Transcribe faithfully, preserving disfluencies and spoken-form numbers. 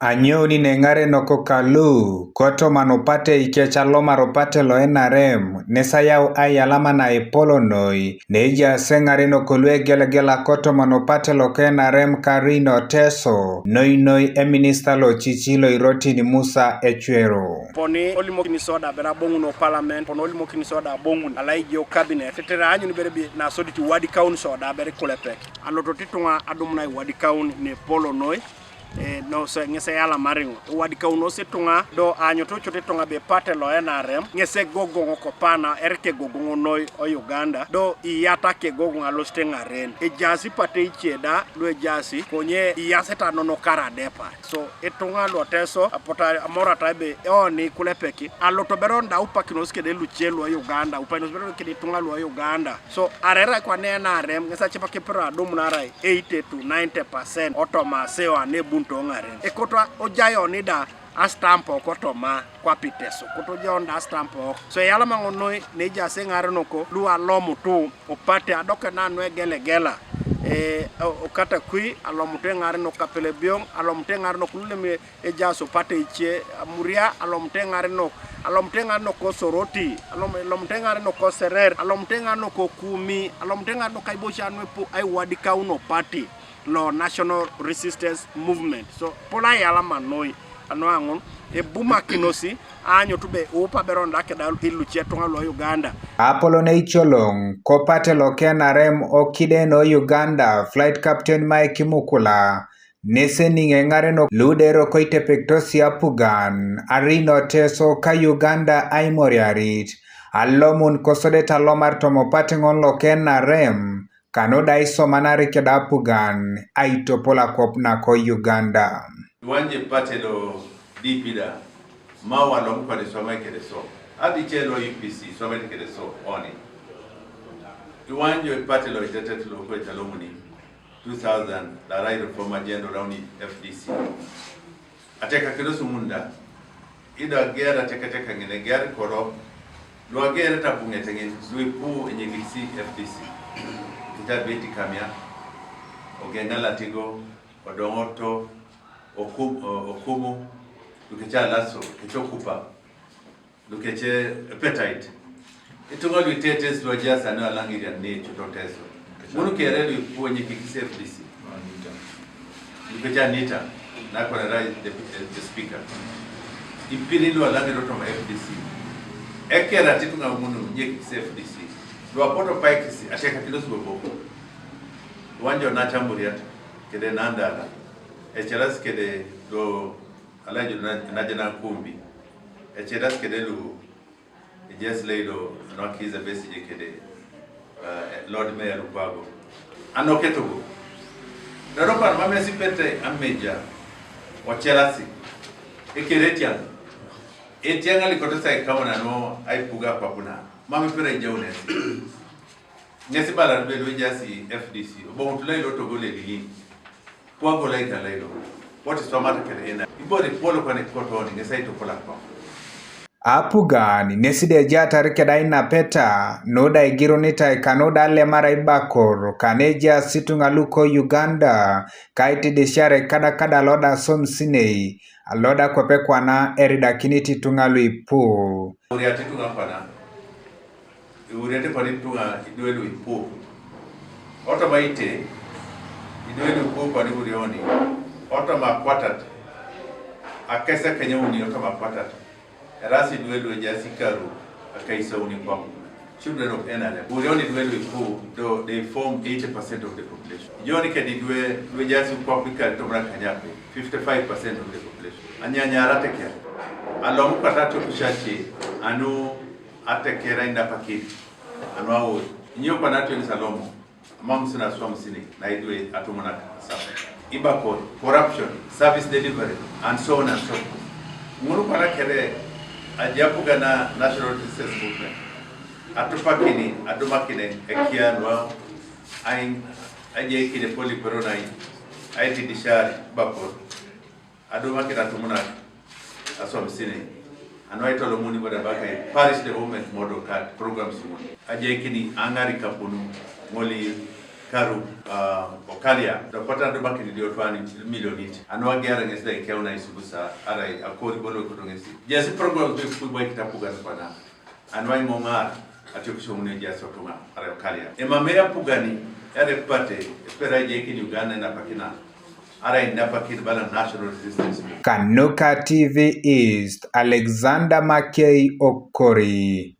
Anyouni neŋarenok kalu, kotomanupate ikec alomar opate lo N R M, nesayau aiyalama naepol noi, nejaas eŋarenok luegelegela kotomanupate loka N R M Karino Teso, noi noi eminista locici loirotin Musa Ecweru. Poni olimokini soda bera boŋuno parliament, poni olimokini soda boŋun alaijio cabinet, tetere aanyun bere bi nasodit iwadikaun soda bere kulepek. Alotot ituŋa adumun aiwadikaun nepol noi, eh, no, se, ŋes eyalamari ŋo. Iwadikaunos ituŋa, do aanyut cut ituŋa be pate lo N R M, ŋes egogoŋ kopana, erike egogoŋ noi o Uganda, do iyata kegogoŋ alosit eŋaren. Ejaas ipate ice da, lu ejaas, konye iyaseta nonokar adepar. So, ituŋa lu Oteso, apotu amorata ebe, eoni kulepeki, alotobero da upakinos kede luce lu Uganda, upakinos bero kede ituŋa lu Uganda. So, arerai kwane N R M, ŋes acipak epero adumun arai eighty to ninety percent otoma aseo anebunito ŋaren. Ekoto ojai oni da astamp kotoma kwape Teso, koto ojai oni da astamp. So, eyalama ŋo noi nejaas eŋarenok lu alomutu opate adoke nanu egelegela, eh, o, o Katakwi, alomutu eŋarenok Kapelebyong, alomutu eŋarenok lulem ejaas opate ice, Amuria, alomutu eŋarenok, alomutu eŋarenok ko Soroti, alom-, alomutu eŋarenok ko Serer, alomutu eŋarenok ko Kumi, alomutu eŋarenok aibosi anu epu aiwadikaun opate lo National Resistance Movement. So, polo aiyalama noi, anu aŋun, ebumakinosi, aanyut be upa beron da keda iluce ituŋa lu Uganda. Apolon eicoloŋ, kopate loka N R M okiden o Uganda, Flight Captain Mike Mukula, neseniŋ eŋarenok luderok oitepekitos apugan, arinot Teso ka Uganda aimoriarit, alomun kosodete alomar tomopate ŋon loka N R M, kanu da isomanari keda apugan aitopol akwap nako Uganda. Iwanyi pate lo D P da, ma walom kwan iswamai kede so. Adi ce lo U P C iswamai kede so, oni. Iwanyi pate lo itetet lo ko italomuni two thousand, larai reform agenda lo oni F D C. Atekakinos ŋun da, ido agear ateketeka ŋin, egear koro, lu agearete abuŋet ŋin, lu ipu enyekikisi F D C. Kita Beti Kamya, Ogeŋa Latigo, Odoŋoto, Okum-, o-, Okumu, lukece Alaso, kece Okupa, lukece Epetait. Ituŋa luitetes luajaas anu alaŋirian ne ecut o Teso. Ŋun kere luipu enyekikis F D C. Lukece Anita, nakon erai the, the speaker. Ipirin lualaŋir otoma F D C. Ekerat ituŋa ŋun enyekikis F D C. Luapoto paikisi, atekakinos bobo. Iwanjo Naca Muriat, kede Nandala. Ecelas kede lo Alaju na, naja na Kumbi. Ecedas kede lu ejes leilo no akiza Besigye kede, eh, Lord Mayor Lukwago. Ano ketugu. Dado pan mamesi pete ameja. Ocelasi. Ekere etiang. Etiang alikoto sai kamana no aipuga kwapuna. Mame pere jaunesi. Ŋesi bala be lu ejaas F D C, oboŋut lo ilo togol eliŋ. Kwago lo ikala ilo. What is famata kede ena? Ibore polo kwane kotoni, ŋesi aitopol akwa. Apugan, nesi da ejatar keda inapeta, nu da igirunitai kanu da alemar aibakor, kane ejaas ituŋa luko Uganda, kaitidisiare kadakada lo da som sinei, lo da kwape kwana eridakinit ituŋa luipu. Uriat ituŋa kwana. Iuriete kwana ituŋa idwe luipu. Otoma ite, idwe luipu kwana iurioni. Otoma akwatat, akese kenyeuni otoma akwatat. Erasi idwe luejaas ikaru akaisauni kwap. Children of N R M. Iurioni idwe luipu, do they form eighty percent of the population. Ijo ni kedi idwe luejaas kwap ikar tomra kanyape, fifty-five percent of the population. Anyanyara teker. Alom kata tokushache, anu atekera inda pakit. Anu awo. Inyo kwana twenty Salomo. Amam sina swam sini na idwe atumunak asap. Ibakor, corruption, service delivery, and so on and so forth. Ŋun kwana kere ajapuga na National Resistance Movement. Atupakini, adumakini, ekianwa, ain, ajaikini poli peronai, aiti dishari, bakor. Adumakin atumunak aswam sine. Anu aitolomuni boda bakai parish development model card programs ŋun. Ajaikini aŋari kapunu ŋoli Karu, uh, Okalia, the quarter the back in the other one in million it. And one gear against the Keuna is Busa, Arai, a call Bono Kutungensi. Yes, programs to school boy Kitapugan Kwana. And why Mongar, a Chukushung Jasotunga, Arai Okalia. Emamea Pugani, Ere Pate, Espera Jake in Uganda and Apakina. Arai Napakin Bala National Resistance. Kanuka T V East, Alexander Mackay Okori.